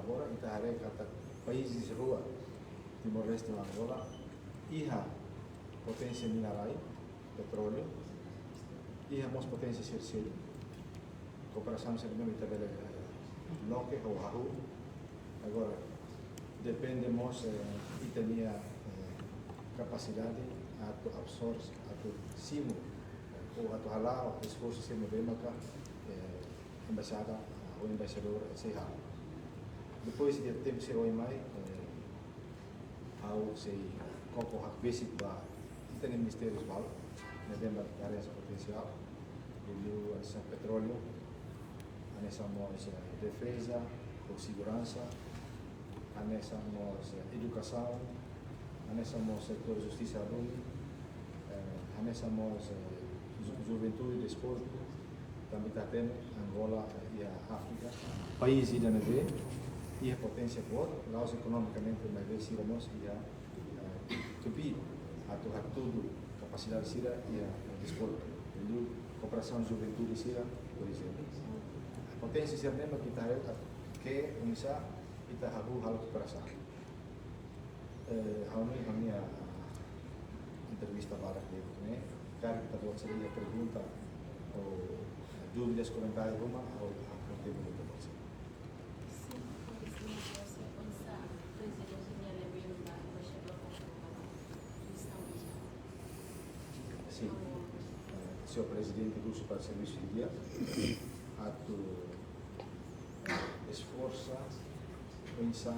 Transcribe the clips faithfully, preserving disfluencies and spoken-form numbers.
Agora, ita haree katak países rua Timor-Leste no Angola iha poténsia mina-rai, petróleu, iha mós poténsia sira seluk. Kooperasaun sira ne'ebé ita bele, eh, loke ou hahú. Agora, depende mós, eh, ita-nia, eh, kapasidade atu absorve, atu simu, eh, ou atu hala'o esforsu sira ne'ebé maka, eh, embaixada, eh, ou embaixadór sei halo. Depois de tempu sira oin mai, eh, ha'u sei koko hakbesik ba ita-nia ministérius balu ne'ebé mak iha poténsia, liuliu hanesan petróleu, hanesan mós, eh, defeza ou seguransa, hanesan mós, eh, edukasaun, hanesan mós setór justisa duni, eh, hanesan mós, eh, ju-, juventude, desportu, tanba ita hatene Angola, eh, iha Áfrika, país ida ne'ebé iha poténsia boot, la'ós ekonomikamente, maibé sira mós iha, eh, kbiit atu hatudu kapasidade sira iha, eh, desportu. Liuliu kooperasaun juventude sira, por ezemplu. Poténsia sira ne'ebé ita haree katak oinsá ita hahú halo kooperasaun. Eh, ha'u-nia, ha'u-nia, ah, entrevista badak de'it ne'e, karik ita-boot sira iha pergunta ou dúvidas, komentáriu ruma, ha'u, ha'u kontinua ita-boot sira. Sin, por ezemplu, se pensa prezidente nia lebe ba embaixadór Portugal, missão. Sin. Eh, señór Prezidente husu ba servisu di'ak atu esforsa oinsá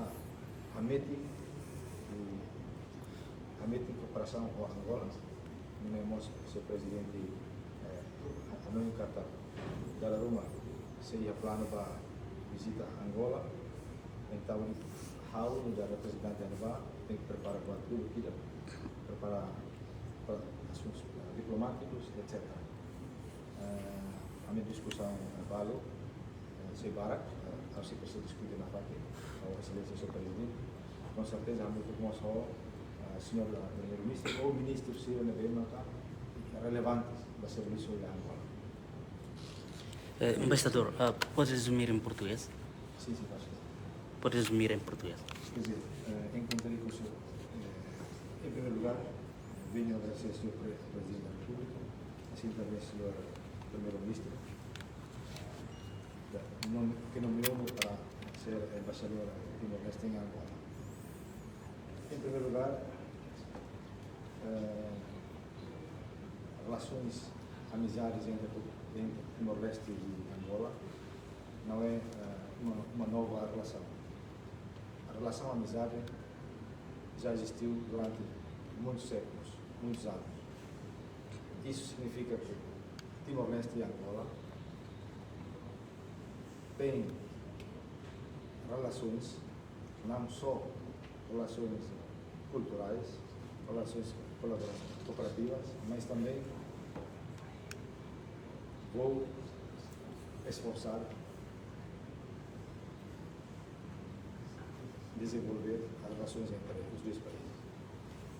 hametin, eh, hametin kooperasaun ho Angola. Nune'e mós señór Prezidente, eh, hanoin katak dala ruma sei iha planu ba vizita Angola. Entaun, ha'u nu'udar reprezentante ne'ebá tenke prepara buat hotu ida, prepara para asuntus, eh, diplomátikus, etcétera. Eh, ami diskusaun, eh, balu, eh, sei barak, eh, ami sei presiza diskute nafatin ho Exelénsia señór Prezidente. Com certeza, ami tenke mós ho, eh, señór, eh, Primeiru-Ministru ou ministru sira ne'ebé maka relevante ba servisu iha Angola. Eh, embaixadór, ah, pode resumir em português? Sim, sim, faz favor. Pode resumir em português. Quer dizer, eh, encontrei com o senhor, eh, em primeiro lugar, venho agradecer ao senhor Pre-, Presidente da República, assim também ao senhor Primeiro-Ministro, da, nom-, que nomeou-me para ser embaixador Timor-Leste em Angola. Em primeiro lugar, eh, relações, amizades entre, entre Timor-Leste e Angola não é, eh, uma, uma nova relação. A relação amizade já existiu durante muitos séculos, muitos anos. Isso significa que Timor-Leste e Angola têm relações, não só relações culturais, relações colaborativas, mas também vou esforçar desenvolver as relações entre os dois países.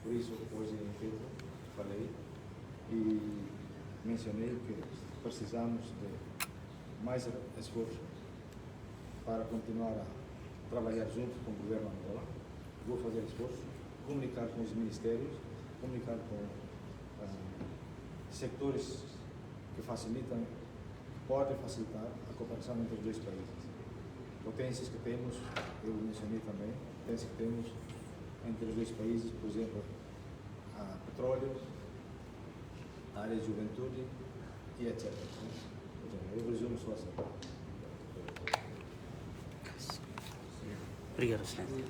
Por isso, hoje em Peto, falei e mencionei que precisamos de mais esforço para continuar a trabalhar junto com o governo Angola. Vou fazer esforço, comunicar com os ministérios, comunicar com, ah, setores que facilitam, que podem facilitar a cooperação entre os dois países. Poténsias que temos, eu mencionei também, poténsias que temos entre os dois países, por exemplo, a petróleo, a área de juventude e etcétera. Portanto, eu resumo só assim. Obrigado, Exelénsia.